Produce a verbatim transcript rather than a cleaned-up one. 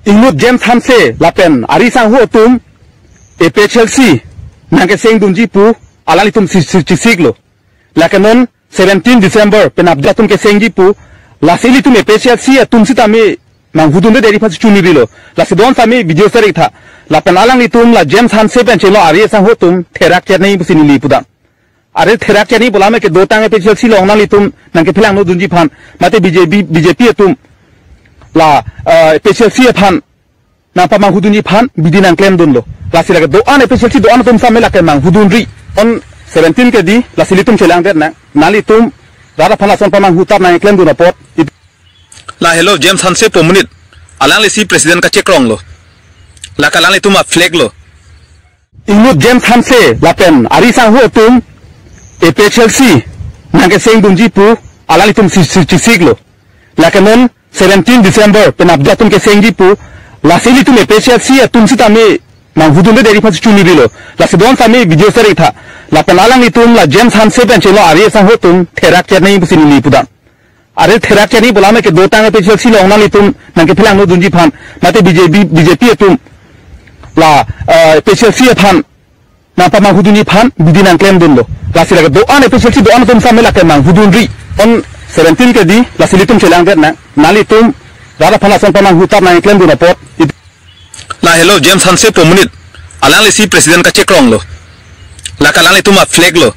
Inut James Hanse lapen ari sangho atum A P H L C nangkesengdunji pu alanglitum si, si, chisiklo. Lake non seventeen December penap atum kesengji pu, lasi ilitum A P H L C atum sitame manghudunde deri phan chunirilo. Lasi don sami video seri tha. Lapen alanglitum la James Hanse pen chelo ari sangho atum therak chetnei pusi neli pudam. Are therak chetnei pu lame kedotang A P H L C along nanglitum nangkephelang no dunji phan. Mate B J P, B J P atum la, eh, A P H L C aphan nangpamanghudunji phan bidi nangklemdunlo. Lasi lake do-an A P H L C do-an atum same lake manghudunri. On seventeen ke di, lasi ilitum chelangdet nang. Nanglitum rat aphan lason pamanghutap nangklemdun apot. It- La helo James Hanse pu amonit. Alanglisi president kachekronglo. Lake alanglitum a-flag lo. Inut James Hanse lapen ari sangho atum A P H L C nangkesengdunji pu alanglitum si, si, chisiklo. Lake non seventeen December penap atum kesengji pu, lasi ilitum A P H L C atum sitame manghudunde deri phan chunirilo. Lasi don sami video seri tha. Lapen alanglitum la James Hanse pen chelo ari sangho atum therak chetnei pusi neli pudam. Are therak chetnei pu lame kedotang A P H L C along nanglitum nangkephelang no dunji phan. Mate B J P, B J P atum la, eh, A P H L C aphan nangpamanghudunji phan bidi nangklemdunlo. Lasi lake do-an A P H L C do-an atum same lake manghudunri. On seventeen ke di, lasi ilitum chelangdet nang. Nanglitum rat aphan lason pamanghutap nangklemdun apot. It- La helo James Hanse pu amonit. Alanglisi president kachekronglo. Lake alanglitum a-flag lo.